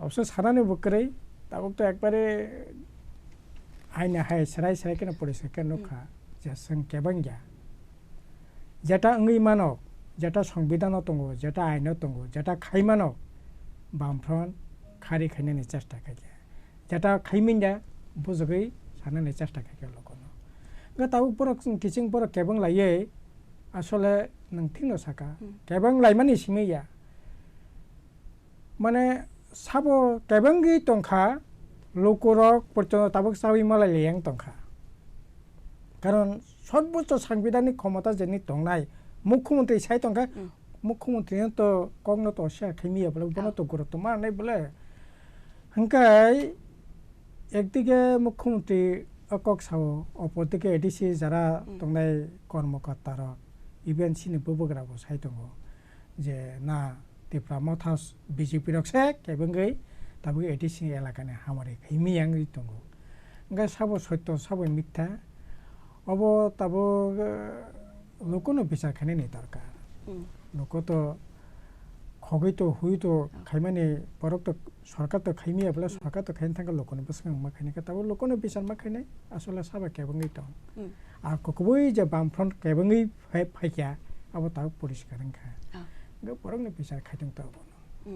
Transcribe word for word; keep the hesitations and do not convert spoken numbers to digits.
Obse sanani bo kwrwi, tabuk to ekbare haino hai serai serai kheno poriskar khe nukha je chwng kebengya. Jeta wngwi mano, jeta songbidano tongo, jeta aino tongo, jeta khai mano, Bamfront khari khainani chesta khaikha. Jeta khaimanya bujagwi sanani chesta khaikha lokono. Wngkha tabuk borok chwng kiching borok kebeng laiwi asole nwng thikno saka. Hmm. Kebeng laimani simi ya. Mane sabo kebengwi tongkha, lukurok porjonto tabuk chawi malai leyang tongkha. Karon sorbocho sangbidhanik khomota jeni tongnai mukhyamantri sai tongkha, hmm, mukhyamantri no to kokno to siya khaimiya bole, bono, ah, to gurutto manai bole. Hingkai ekdige mukhyamantri o kok sao, opor dike A D C jara, hmm, tongnai kormokorta rok, even chini bubagra bo sai tongo. Je na Tipra Motha B J P rok se kebengwi tabuk A D C elakani hamari khaimiyangwi tongo. Hingke sabo sotto sabo mitha, obo tabuk, eh, lokono bichar khainani dorkar. Hmm. Loko to khogwi to hui to, hmm, khaimani borok to sorkar to khaimiya bole, hmm, sorkar to khaina thangkha lokoni bwskango ma khainai khe tabuk lokono bichar ma khainai asole sabo kebengwi tong. Hmm. Ar kokobwi je Bamfront kebengwi phai-, phaikha, abo tabuk poriskar wngkha. Ah. Hingke borokni bichar khaitong tongo.